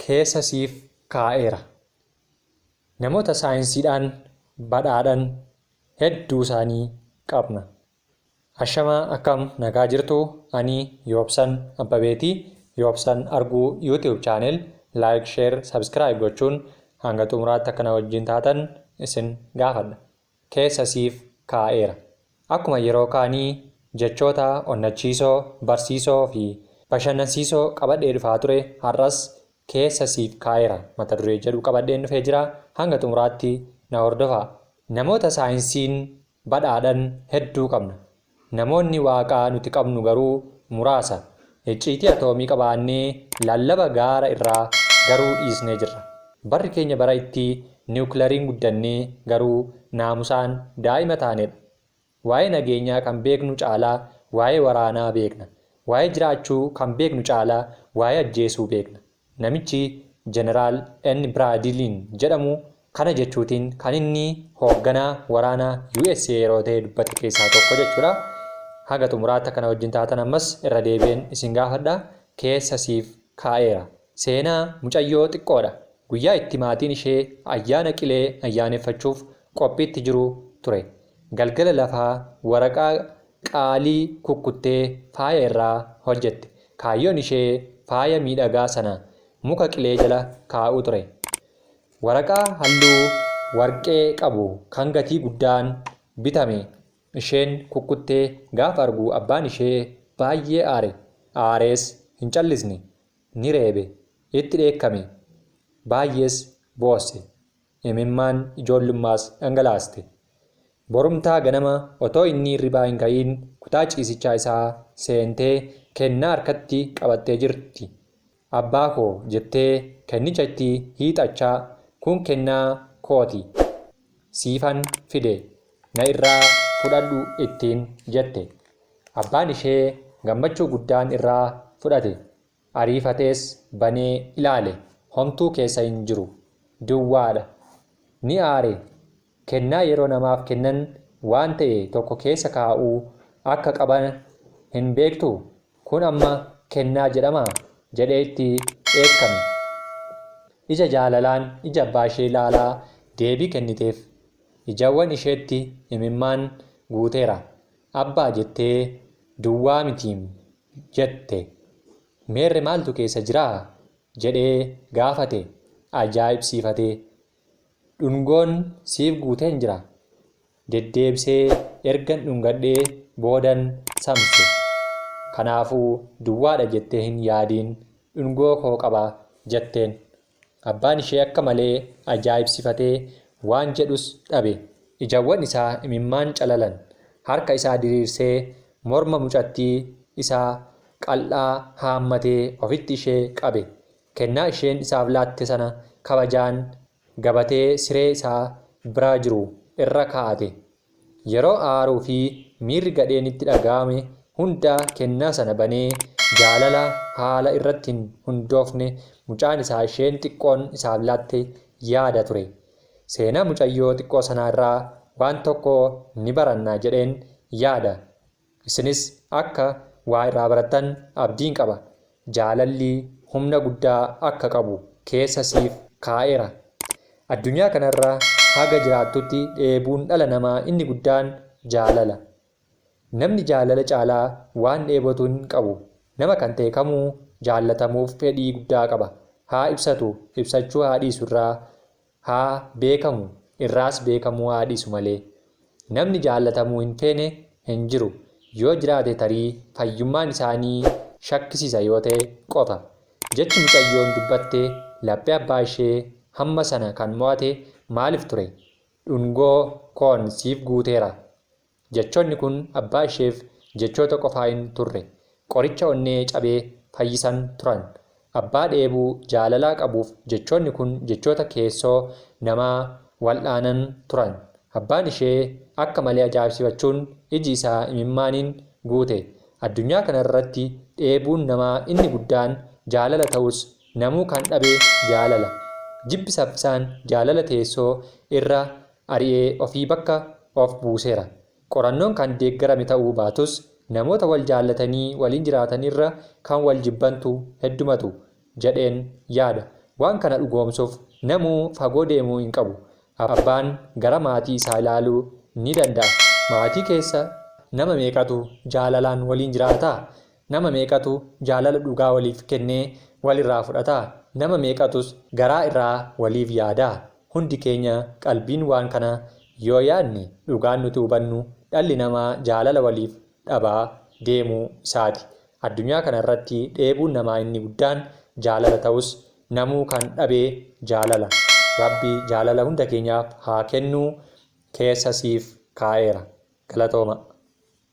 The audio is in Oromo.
Keessa siif kaa'eera. Namoota saayinsiidhaan badhaadhan hedduu isaanii qabna. Ashamaa, akkam nagaa jirtu? Ani Yoobsan Abbabeetii. Yoobsan Arguu YouTube channel like, share, subscribe gochuun hanga xumuraatti akka na wajjin taatan isin gaafadha. Keessa siif kaa'eera. Akkuma yeroo kaanii jechoota onnachiisoo, barsiisoo fi bashannansiisoo qabadhee dhufaa ture, har'as "Keessa siif kaa'eera" mata duree jedhu qabadheen dhufee jira. Hanga xumuraatti na hordofaa. Namoota saayinsiin badhaadhan hedduu qabna. Namoonni waaqaa nuti qabnu garuu muraasa. Icciitii atoomii qabaannee lallaba gaara irraa garuu dhiisnee jirra. Barri keenya bara itti niwukilariin guddannee garuu naamusaan daa'ima taanedha. Waa'ee nageenyaa kan beeknu caalaa waa'ee waraanaa beekna. Waa'ee jiraachuu kan beeknu caalaa waa'ee ajjeesuu beekna. Namichi Jeneraal N. Biraadiliin jedhamu kana jechuutiin kan inni hoogganaa waraanaa USA yeroo ta'e dubbate keessaa tokko jechuudha. Haga xumuraatti akkana wajjin taatan ammas irra deebi'een isin gaafadha. Keessa siif kaa'eera. Seenaa mucayyoo xiqqoodha. Guyyaa itti maatiin ishee ayyaana Qilee ayyaaneffachuuf qophiitti jiru ture. Galgala lafaa waraqaa qaalii kukkuttee faaya irraa hojjette. Kaayyoon ishee faaya miidhagaa sana muka qilee jala kaa'uu ture. Waraqaa halluu warqee qabu kan gatii guddaan bitame isheen kukkuttee gaafa argu abbaan ishee baay'ee aare. Aarees hin callisne. Ni reebe. Itti dheekkame. Baay'ees boosse. Imimmaan ijoollummaas dhangalaaste. Borumtaa ganama otoo inni hirribaa hin ka'iin kutaa ciisichaa isaa seentee kennaa harkatti qabattee jirti. "Abbaa koo," jettee kennicha itti hiixachaa, "kun kennaa kooti. Siifan fide, na irraa fudhadhu," ittiin jette. Abbaan ishee gammachuu guddaan irraa fudhate. Ariifatees banee ilaale. Homtuu keessa hin jiru. Duwwaadha. Ni aare. "Kennaa yeroo namaaf kennan waan ta'e tokko keessa kaa'uu akka qaban hin beektuu? Kun amma kennaa jedhamaa?" jedhee itti dheekkame. Ija jaalalaan ija abbaa ishee ilaalaa deebii kenniteef. Ijawwan isheetti imimmaan guuteera. "Abbaa," jettee, "duwwaa mitiim," jette. "Meerre, maaltu keessa jiraa?" jedhee gaafate ajaa'ibsiifatee. "Dhungoon siif guuteen jira. Deddeebisee ergan dhungadhee boodan samse. Kanaafuu duwwaadha jettee hin yaadiin, dhungoo koo qaba," jetteen. Abbaan ishee akka malee ajaa'ibsiifatee waan jedhus dhabe. Ijawwan isaa imimmaan calalan. Harka isaa diriirsee morma mucattii isaa qal'aa haammatee ofitti ishee qabe. Kennaa isheen isaaf laatte sana kabajaan gabatee siree isaa bira jiru irra kaa'ate. Yeroo aaruu fi miirri gadheen itti dhaga'ame hunda kennaa sana banee jaalala haala irratti hin hundoofne mucaan isaa isheen xiqqoon isaaf laatte yaada ture. Seenaa mucayyoo xiqqoo sanaa irraa waan tokko ni baranna jedheen yaada. Isinis akka waa irraa barattan abdiin qaba. Jaalalli humna guddaa akka qabu. Keessa siif kaa'eera. Addunyaa kanarra haga jiraattutti dheebuun dhala namaa inni guddaan jaalala. Namni jaalala caalaa waan dheebotu hin qabu. Nama kan ta'e kamuu jaallatamuuf fedhii guddaa qaba. Haa ibsatu, ibsachuu haa dhiisu, irraa haa beekamu, irraas beekamuu haa dhiisu malee. Namni jaallatamuu hin feene hin jiru. Yoo jiraate tarii fayyummaan isaanii shakkisiisa yoo ta'e qofa. Jechi mucayyoon dubbatte laphee abbaa ishee hamma sana kan mo'ate maaliif ture? "Dhungoo koon siif guuteera." Jechoonni kun abbaa isheef jechoota qofaa hin turre. Qoricha onnee cabee fayyisan turan. Abbaa dheebuu jaalalaa qabuuf jechoonni kun jechoota keessoo namaa wal'aanan turan. Abbaan ishee akka malee ajaa'ibsiifachuun iji isaa imimmaaniin guute. Addunyaa kanarratti dheebuun namaa inni guddaan jaalala ta'us namuu kan dhabe jaalala. Jibbi saffisaan jaalala teessoo irra ari'ee ofii bakka of buuseera. Qorannoon kan deeggarame ta'uu baatus namoota wal jaallatanii waliin jiraatan irra kan wal jibbantu heddumatu jedheen yaada. Waan kana dhugoomsuuf namuu fagoo deemuu hin qabu. Abbaan gara maatii isaa ilaaluu ni danda'a. Maatii keessa nama meeqatu jaalalaan waliin jiraataa? Nama meeqatu jaalala dhugaa waliif kennee walirraa fudhataa? Nama meeqatus garaa irraa waliif yaadaa? Hundi keenya qalbiin waan kana yoo yaadne, dhugaan nuti hubannu dhalli namaa jaalala waliif dhabaa deemuu isaati. Addunyaa kana irratti dheebuun namaa inni guddaan jaalala ta'us, namuu kan dhabee jaalala. Rabbi jaalala hunda keenyaaf haa kennuu. Keessa siif kaa'eera. Galatooma.